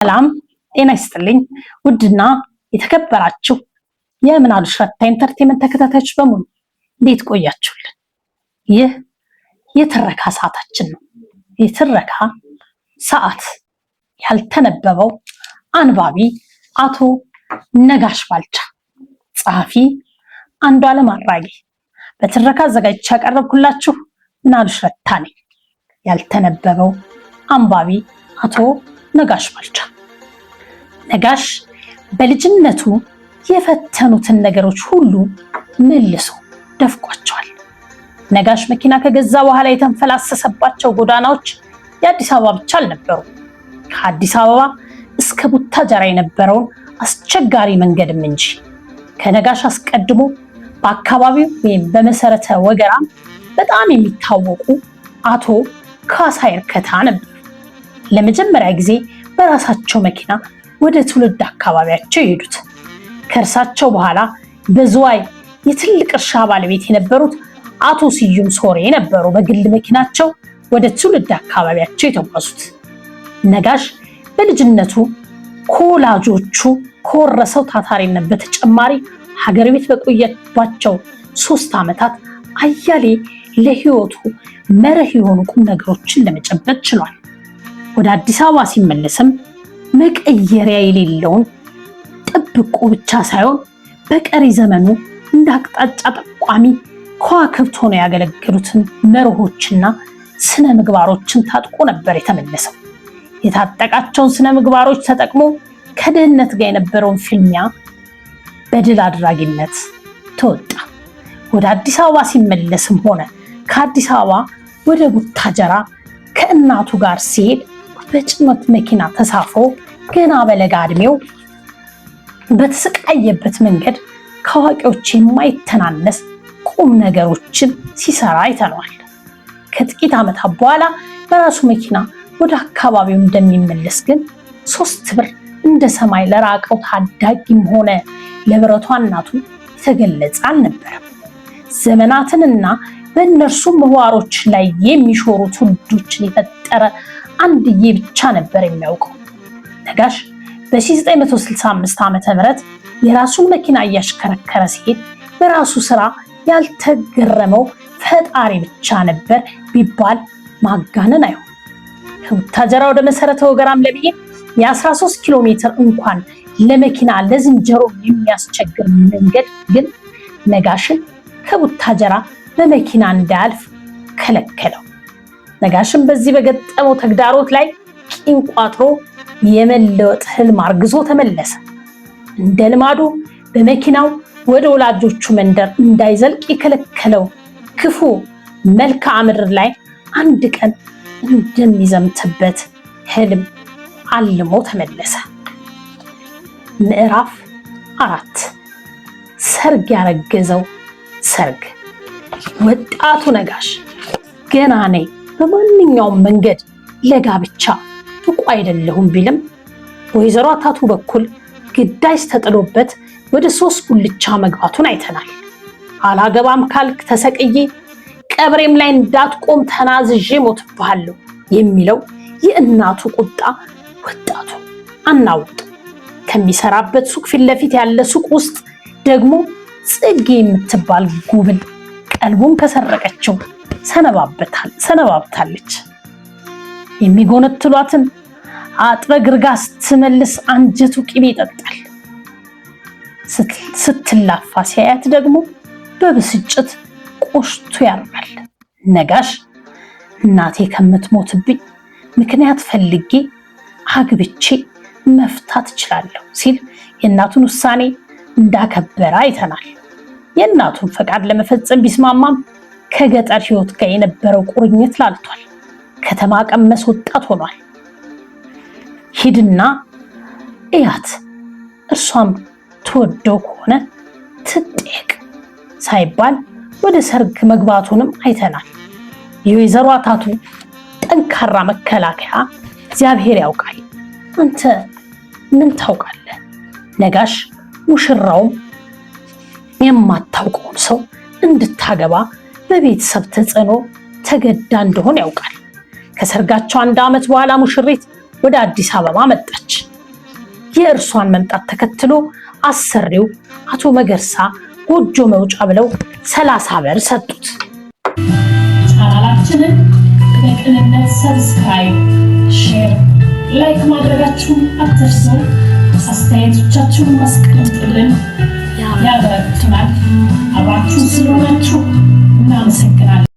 ሰላም ጤና ይስጥልኝ። ውድና የተከበራችሁ የምናሉሽ ረታ Entertainment ተከታታዮች በሙሉ እንዴት ቆያችሁልን? ይህ የትረካ ሰዓታችን ነው። የትረካ ሰዓት ያልተነበበው አንባቢ አቶ ነጋሽ ባልቻ፣ ጸሐፊ አንዱዓለም አራጌ፣ በትረካ አዘጋጅቼ ያቀረብኩላችሁ ምናሉሽ ረታ ነኝ። ያልተነበበው አንባቢ አቶ ነጋሽ ባልቻ። ነጋሽ በልጅነቱ የፈተኑትን ነገሮች ሁሉ መልሶ ደፍቋቸዋል። ነጋሽ መኪና ከገዛ በኋላ የተንፈላሰሰባቸው ጎዳናዎች የአዲስ አበባ ብቻ አልነበሩ። ከአዲስ አበባ እስከ ቡታጀራ የነበረውን አስቸጋሪ መንገድም እንጂ። ከነጋሽ አስቀድሞ በአካባቢው ወይም በመሰረተ ወገራም በጣም የሚታወቁ አቶ ካሳ ይርከታ ነበሩ። ለመጀመሪያ ጊዜ በራሳቸው መኪና ወደ ትውልድ አካባቢያቸው የሄዱት። ከእርሳቸው በኋላ በዝዋይ የትልቅ እርሻ ባለቤት የነበሩት አቶ ስዩም ሶሬ ነበሩ በግል መኪናቸው ወደ ትውልድ አካባቢያቸው የተጓዙት። ነጋሽ በልጅነቱ ከወላጆቹ ከወረሰው ታታሪነት በተጨማሪ ሀገር ቤት በቆየባቸው 3 ዓመታት አያሌ ለሕይወቱ መርህ የሆኑ ቁም ነገሮችን ለመጨበጥ ችሏል። ወደ አዲስ አበባ ሲመለስም መቀየሪያ የሌለውን ጥብቆ ብቻ ሳይሆን በቀሪ ዘመኑ እንደ አቅጣጫ ጠቋሚ ከዋክብት ሆነው ያገለገሉትን መርሆችና ስነ ምግባሮችን ታጥቆ ነበር የተመለሰው። የታጠቃቸውን ስነ ምግባሮች ተጠቅሞ ከድህነት ጋር የነበረውን ፍልሚያ በድል አድራጊነት ተወጣ። ወደ አዲስ አበባ ሲመለስም ሆነ ከአዲስ አበባ ወደ ቡታጀራ ከእናቱ ጋር ሲሄድ በጭነት መኪና ተሳፍሮ ገና በለጋ እድሜው በተሰቃየበት መንገድ ከአዋቂዎች የማይተናነስ ቁም ነገሮችን ሲሰራ አይተነዋል። ከጥቂት ዓመታት በኋላ በራሱ መኪና ወደ አካባቢው እንደሚመለስ ግን 3 ብር እንደ ሰማይ ለራቀው ታዳጊም ሆነ ለብረቷ እናቱ የተገለጸ አልነበረም። ዘመናትንና በእነርሱ ምህዋሮች ላይ የሚሾሩ ትውልዶችን የፈጠረ አንድዬ ብቻ ነበር የሚያውቀው። ነጋሽ በ1965 ዓ.ም የራሱን መኪና እያሽከረከረ ሲሄድ በራሱ ስራ ያልተገረመው ፈጣሪ ብቻ ነበር ቢባል ማጋነን አይሆን። ከቡታጀራ ወደ መሰረተ ወገራም ለመሄድ የ13 ኪሎ ሜትር እንኳን ለመኪና ለዝንጀሮ የሚያስቸግር መንገድ ግን ነጋሽን ከቡታጀራ በመኪና እንዳያልፍ ከለከለው። ነጋሽን በዚህ በገጠመው ተግዳሮት ላይ ቂም ቋጥሮ የመለወጥ ህልም አርግዞ ተመለሰ። እንደ ልማዱ በመኪናው ወደ ወላጆቹ መንደር እንዳይዘልቅ የከለከለው ክፉ መልክዓ ምድር ላይ አንድ ቀን እንደሚዘምትበት ህልም አልሞ ተመለሰ። ምዕራፍ 4፣ ሰርግ ያረገዘው ሰርግ። ወጣቱ ነጋሽ ገና ነኝ፣ በማንኛውም መንገድ ለጋብቻ ብቁ አይደለሁም ቢልም በወይዘሮ አታቱ በኩል ግዳጅ ተጥሎበት ወደ 3 ጉልቻ መግባቱን አይተናል። አላገባም ካልክ ተሰቅዬ ቀብሬም ላይ እንዳትቆም ተናዝዤ ሞትብሃለሁ የሚለው የእናቱ ቁጣ ወጣቱ አናውጥ። ከሚሰራበት ሱቅ ፊት ለፊት ያለ ሱቅ ውስጥ ደግሞ ጽጌ የምትባል ጉብል ቀልቡን ከሰረቀችው ሰነባብታለች። የሚጎነትሏትን አጥረግርጋ ስትመልስ አንጀቱ ቅቤ ይጠጣል። ስትላፋ ሲያያት ደግሞ በብስጭት ቆሽቱ ያርራል። ነጋሽ እናቴ ከምትሞትብኝ ምክንያት ፈልጌ አግብቼ መፍታት እችላለሁ ሲል የእናቱን ውሳኔ እንዳከበረ አይተናል። የእናቱን ፈቃድ ለመፈጸም ቢስማማም ከገጠር ሕይወት ጋር የነበረው ቁርኝት ላልቷል። ከተማ ቀመስ ወጣት ሆኗል። ሂድና እያት፣ እርሷም ትወደው ከሆነ ትጠየቅ ሳይባል ወደ ሰርግ መግባቱንም አይተናል። የወይዘሮ አታቱ ጠንካራ መከላከያ እግዚአብሔር ያውቃል፣ አንተ ምን ታውቃለህ? ነጋሽ ሙሽራውም የማታውቀውን ሰው እንድታገባ በቤተሰብ ተጽዕኖ ተገዳ እንደሆነ ያውቃል። ከሰርጋቸው 1 ዓመት በኋላ ሙሽሪት ወደ አዲስ አበባ መጣች። የእርሷን መምጣት ተከትሎ አሰሪው አቶ መገርሳ ጎጆ መውጫ ብለው 30 ብር ሰጡት። ቻናላችንን በቅንነት subscribe፣ share፣ like ማድረጋችሁን አትርሱ። አስተያየቶቻችሁን ማስቀምጡልን፣ ያበረቱናል። አብራችሁን ስለሆናችሁ እናመሰግናለን።